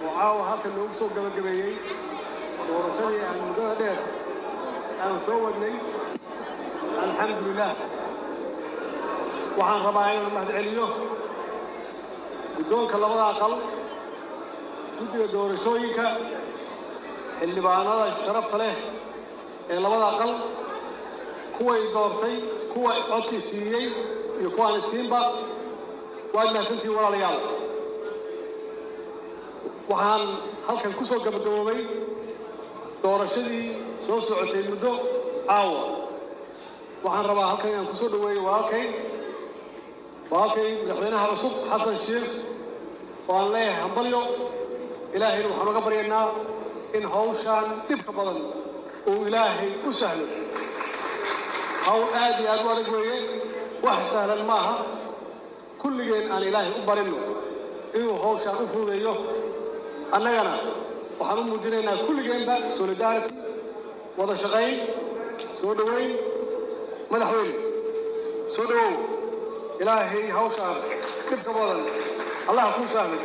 Oo caawa halkan noogu soo gabagabeeyey doorashadii aan muddada dheer aan soo wadnay. Alxamdulilah, waxaan rabaa inaan mahadceliyo guddoonka labada aqal, guddiga doorashooyinka, xildhibaanada sharafta leh ee labada aqal, kuway doortay, kuwa codkii siiyey iyo kuwaan isiinba. Waad mahadsantihiin, walaalayaal. Waxaan halkan ku soo gabagaboobay doorashadii soo socotay muddo caawa. Waxaan rabaa halkan inaan kusoo dhaweeyo walaalkay madaxweynaha cusub Xasan Sheikh, oo aan leeyahay hambalyo. Ilaahayna waxaan uga baryaynaa in hawshaan dhibka badan uu Ilaahay u sahlo. Hawl aad iyo aad u adag weeye, wax sahlan maaha. Kulligeen aan Ilaahay u barinno inuu hawshaan u fududeeyo. Annagana waxaan u muujinaynaa kulligeenba solidarity, wada shaqayn, soo dhoweyn. Madaxweyne, soo dhowow. Ilaahay hawshaan dhibka badan Allah kuu sahlo.